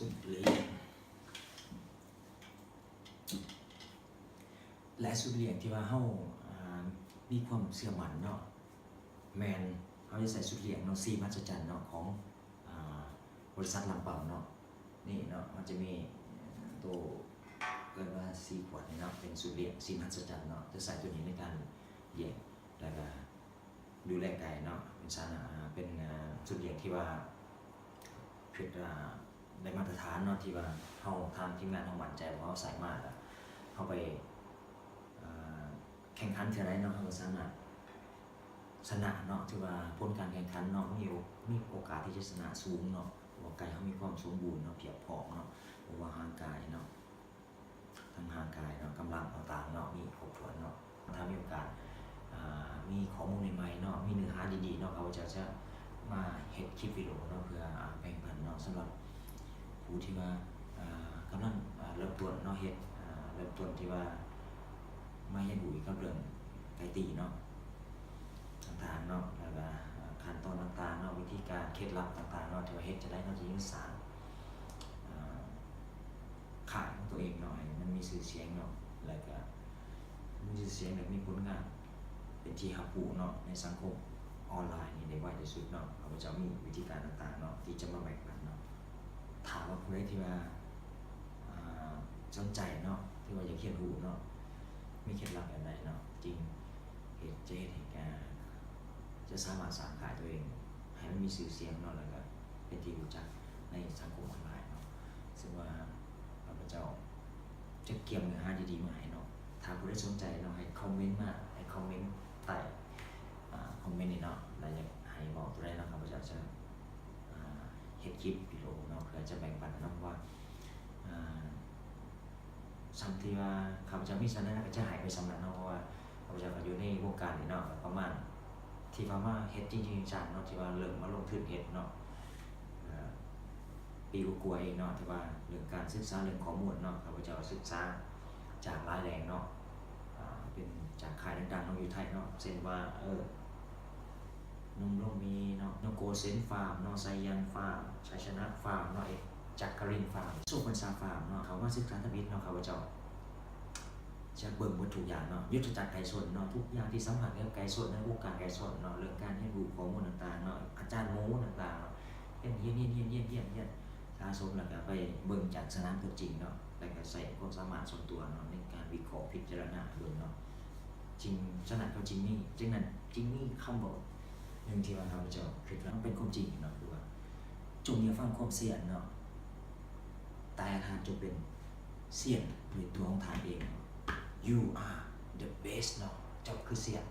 ສູດລ້ຽງ ແລະ ສູດລ້ຽງທີ່ວ່າເຮົາ ອ່າ ມີຄວາມເຊື່ອໝັ້ນເນາະ ແມ່ນເຮົາຈະໃສ່ສູດລ້ຽງເນາະ ຊີມຫັດສະຈັນເນາະ ຂອງ ອ່າ ບໍລິສັດລຳເປົາເນາະ. ນີ້ເນາະ ມັນຈະມີໂຕເອີ້ນວ່າຊີຂວດນີ້ເນາະ ເປັນສູດລ້ຽງຊີມຫັດສະຈັນເນາະ ຈະໃຊ້ໂຕນີ້ໃນການລ້ຽງ ແລ້ວກະ ດູແລໄກ່ເນາະ ເປັນສານະ ເປັນ ເປັນສູດລ້ຽງທີ່ວ່າ ເປັນ ໄດ້ມາດຕະຖານເນາະ ທີ່ວ່າເຮົາ ທາງທີມງານເຮົາໝັ້ນໃຈວ່າເຮົາໃຊ້ມາແລ້ວ ເຮົາໄປ ແຂ່ງຂັນເທື່ອໃດເນາະ ເຮົາກໍສາມາດຊະນະເນາະ ຖືວ່າຜົນການແຂ່ງຂັນເນາະ ມີໂອ ມີໂອກາດທີ່ຈະຊະນະສູງເນາະ ເພາະວ່າໄກ່ເຮົາມີຄວາມສົມບູນເນາະ ພຽບພ້ອມເນາະ ບໍ່ວ່າຮ່າງກາຍເນາະ ທັງຮ່າງກາຍເນາະ ກຳລັງຕ່າງໆເນາະ ມີຄົບຖ້ວນເນາະ. ຖ້າມີໂອກາດ ອ່າ ມີຂໍ້ມູນໃໝ່ໆເນາະ ມີເນື້ອຫາດີໆເນາະ ຂ້າພະເຈົ້າຈະມາເຮັດຄລິບວິດີໂອເນາະ ເພື່ອ ອ່າ ແບ່ງປັນເນາະ ສຳລັບຜູ້ທີ່ວ່າ ອ່າ ກຳລັງ ອ່າ ເລີ່ມຕົ້ນເນາະ ເຮັດ ອ່າ ເລີ່ມຕົ້ນທີ່ວ່າມາຮຽນຮູ້ກ່ຽວກັບເລື່ອງໄກ່ຕີເນາະ ຕ່າງໆເນາະ ແລ້ວກະ ອ່າ ຂັ້ນຕອນຕ່າງໆເນາະ ວິທີການ ເຄັດລັບຕ່າງໆເນາະ ທີ່ວ່າເຮັດຈັ່ງໃດເນາະ ຈຶ່ງສາມາດ ອ່າ ຂາຍຂອງຕົວເອງເນາະ ໃຫ້ມັນມີຊື່ສຽງເນາະ ແລ້ວກະມີຊື່ສຽງ ແລະ ມີຜົນງານເປັນທີ່ຮັບຮູ້ເນາະ ໃນສັງຄົມອອນລາຍນີ້ໄດ້ໄວທີ່ສຸດເນາະ. ຂ້າພະເຈົ້າມີວິທີການຕ່າງໆເນາະ ທີ່ຈະມາແບ່ງປັນເນາະ. ຖ້າວ່າຜູ້ໃດທີ່ວ່າ ອ່າ ສົນໃຈເນາະ ທີ່ວ່າຢາກຮຽນຮູ້ເນາະ ມີເຄັດລັບແບບໃດເນາະ ຈຶ່ງເຮັດ ຈະເຮັດໃຫ້ ອ່າ ຈະສາມາດສ້າງຂາຍຕົວເອງໃຫ້ມັນມີຊື່ສຽງເນາະ ແລ້ວກະເປັນທີ່ຮູ້ຈັກໃນສັງຄົມອອນລາຍເນາະ. ເຊິ່ງວ່າຂ້າພະເຈົ້າຈະກຽມເນື້ອຫາດີໆມາໃຫ້ເນາະ. ຖ້າຜູ້ໃດສົນໃຈເນາະ ໃຫ້ຄອມເມັນມາ ໃຫ້ຄອມເມັນໃຕ້ ອ່າ ຄອມເມັນນີ້ເນາະ ແລ້ວຢາກໃຫ້ເວົ້າຕົວໃດເນາະ ຂ້າພະເຈົ້າຈະ ອ່າ ເຮັດຄລິບວິດີໂອເນາະ ເພື່ອຈະແບ່ງປັນເນາະ ວ່າ ອ່າ ສ່ຳທີ່ວ່າຂ້າພະເຈົ້າມີສ່ຳໃດ ຂ້າພະເຈົ້າໃຫ້ໄປສ່ຳນັ້ນເນາະ ເພາະວ່າຂ້າພະເຈົ້າກໍຢູ່ໃນວົງການນີ້ເນາະ ປະມານທີ່ວ່າມາເຮັດຈິງໆຈັງເນາະ ທີ່ວ່າເລີ່ມມາລົງທຶນເຮັດເນາະ ເອີ ປີກວ່າໆເອງເນາະ ແຕ່ວ່າເລື່ອງການສຶກສາເລື່ອງຂໍ້ມູນເນາະ ຂ້າພະເຈົ້າສຶກສາຈາກຫຼາຍແຫຼ່ງເນາະ ອ່າ ເປັນຈາກຄ້າຍດັງໆເນາະ ຢູ່ໄທເນາະ ເຊັ່ນວ່າ ເອີ ນົມໂລມີເນາະ ນົມໂກເຊັນຟາມເນາະ ໄຊຍັນຟາມ ໄຊຊະນະຟາມເນາະ ເອກ ຈັກກະລິນຟາມ ສຸພັນຊາຟາມເນາະ ເຂົ້າມາສຶກສາທຳອິດເນາະ ຂ້າພະເຈົ້າຈະເບິ່ງໝົດທຸກຢ່າງເນາະ ຍຸດທະຈັກໄກ່ຊົນເນາະ ທຸກຢ່າງທີ່ສຳພັນກັບໄກ່ຊົນ ໃນວົງການໄກ່ຊົນເນາະ ເລື່ອງການຮຽນຮູ້ຂໍ້ມູນຕ່າງໆເນາະ ອາຈານໝູຕ່າງໆເນາະ ຮຽນ ຮຽນ ຮຽນ ສະສົມ ແລ້ວກະໄປເບິ່ງຈາກສະໜາມຕົວຈິງເນາະ ແລ້ວກະໃຊ້ຄວາມສາມາດສ່ວນຕົວເນາະ ໃນການວິເຄາະພິຈາລະນາເບິ່ງເນາະ. ຈຶ່ງ ສະນັ້ນເຂົາຈຶ່ງມີ ຈຶ່ງນັ້ນຈຶ່ງມີຄຳເວົ້າໜຶ່ງທີ່ວ່າຂ້າພະເຈົ້າຄິດວ່າມັນເປັນຄວາມຈິງເນາະ ຄືວ່າ ຈົ່ງຢ່າຟັງຄວາມສ່ຽນເນາະ ແຕ່ທ່ານຈົ່ງເປັນສ່ຽນດ້ວຍຕົວຂອງທ່ານເອງເນາະ You are the best ເນາະ ເຈົ້າຄືສ່ຽນ